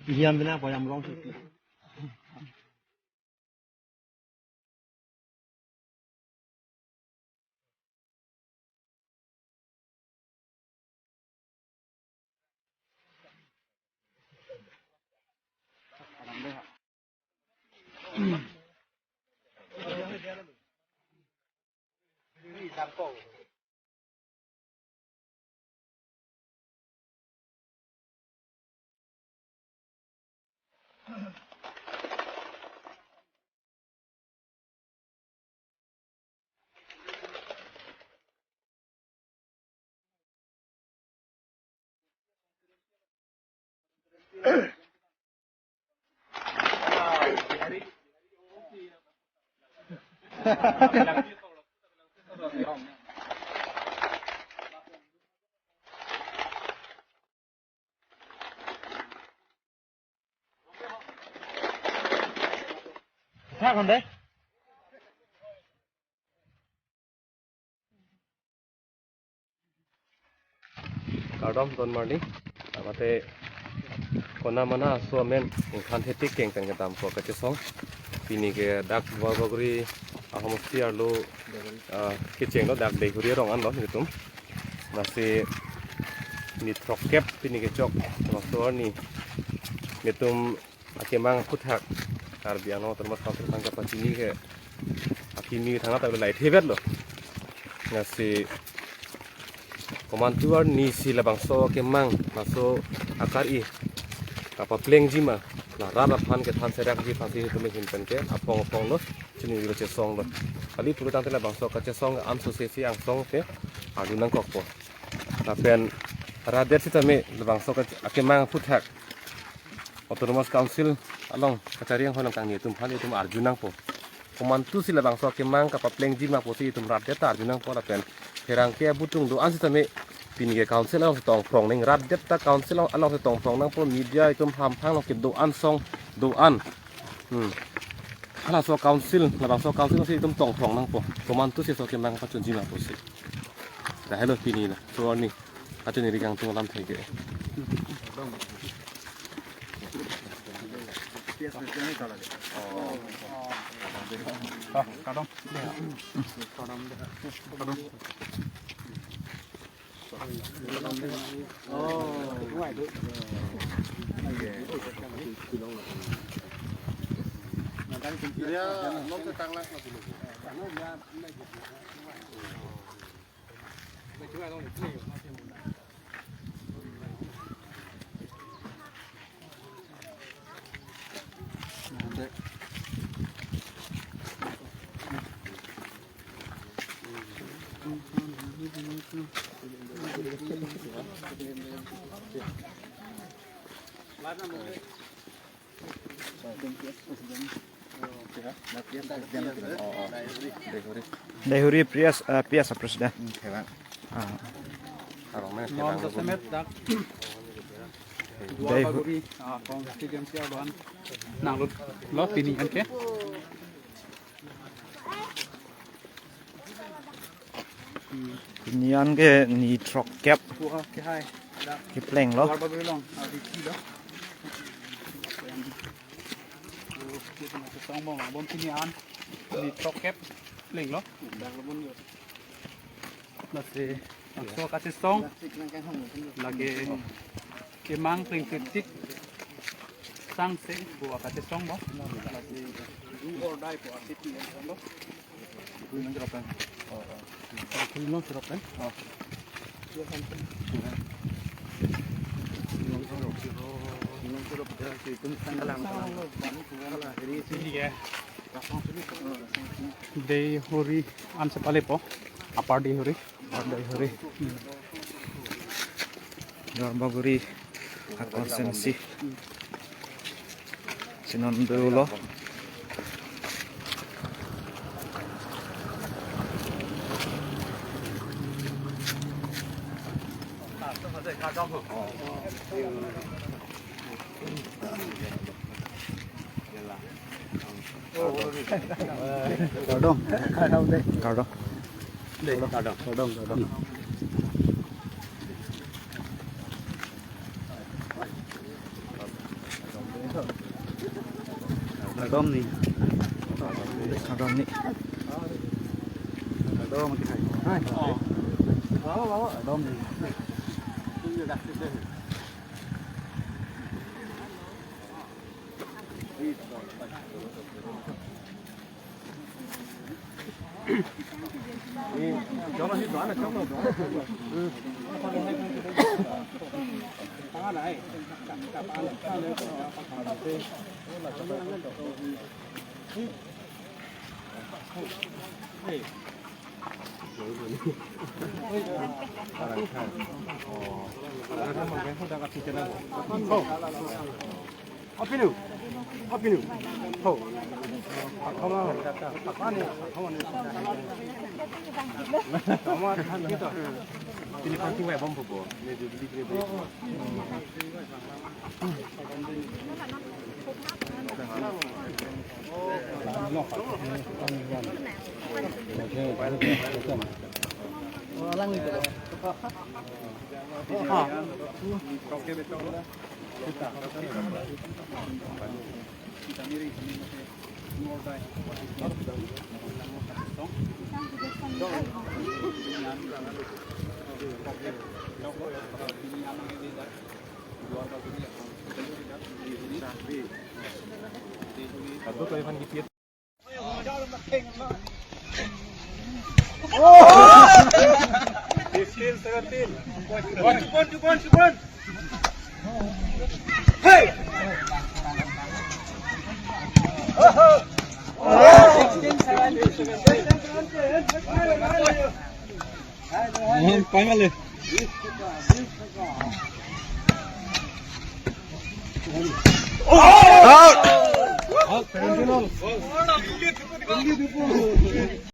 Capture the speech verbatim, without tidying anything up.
Hiam bina koyam rong si. Kardom don marli, mate kona mana aso amen ingkhan thetik keng pen kedam ko kachesong. Pini ke dak Duarbagori ahomosti arlo, ah, kecheng lo, dak Deihori arong an lo netum. Lasi ni throkkep pini kechok, laso arni netum akemang aphuthak Karbi Anglong Autonomous Council aphan kapachini ke akimi thangnat ta lahai thevet lo. Lasi komantu arni si labangso akemang laso akar-i kapaplengji ma, la rat aphan kethan serakji aphansi netum ahin pen ke aphong aphong lo, chiningri lo, chesong lo. Kali pulo tangte labangso kachesong ansose si angsong ke arju nangkokpo. Lapen rat det sitame labangso ke akemang aphuthak Autonomous Council along kachari anghoi along kangni atum aphan itum arju nangpo. Komantu si labangso akemang kapaplengji ma pusi itum rat det ta arju nangpo. Lapen pherangke abutung do-an sitame pini ke council along si tongphrong nang, rat det ta council along, along si tongphrong nangpo, media itum hamphang along kedo-an song do-an. Hmm. Halaso council, labangso council si itum tongphrong nangpo. Komantu si laso akemang pachunji ma pusi. Dah, hello, pini laso arni kachiningri kangtung alam thek ke. Deihori P S, eh, P S President. Ah. Non jasemet dak Deihu- Duarbagori, ah, constituency abang nanglut lo pini anke. Pini an ke ni throkkep. Pu, ah, ke hai. Dak kepleng lo. Duarbagori along, ah, di kilo. Song bom, bom pini an ni throkkep pleng lo. Lasi laso kachesong lake kemang plengthetik sangse pu akachesong bo. Lasi do or die pu akachesong lo. Deihori ansi palepo, Upper Deihori. Upper Deihori. Duarbagori a constituency. Sinon dolo. Kardom. Kardom. Kardom. Kardom. Kardom. Kardom. Dom ni. Dom ni. Dom ni. Dom ni. Apinu, apinu. Ho. Akhama, akhama ni, akhama ni. Akhama kita. Ini kan tuwe bom bubo. Ini jadi kiri. Fifteen, seventeen. Oh, chupon, chupon, chupon. Hey! Oh, oh. Sixteen, seventeen, seventeen. Out. Out.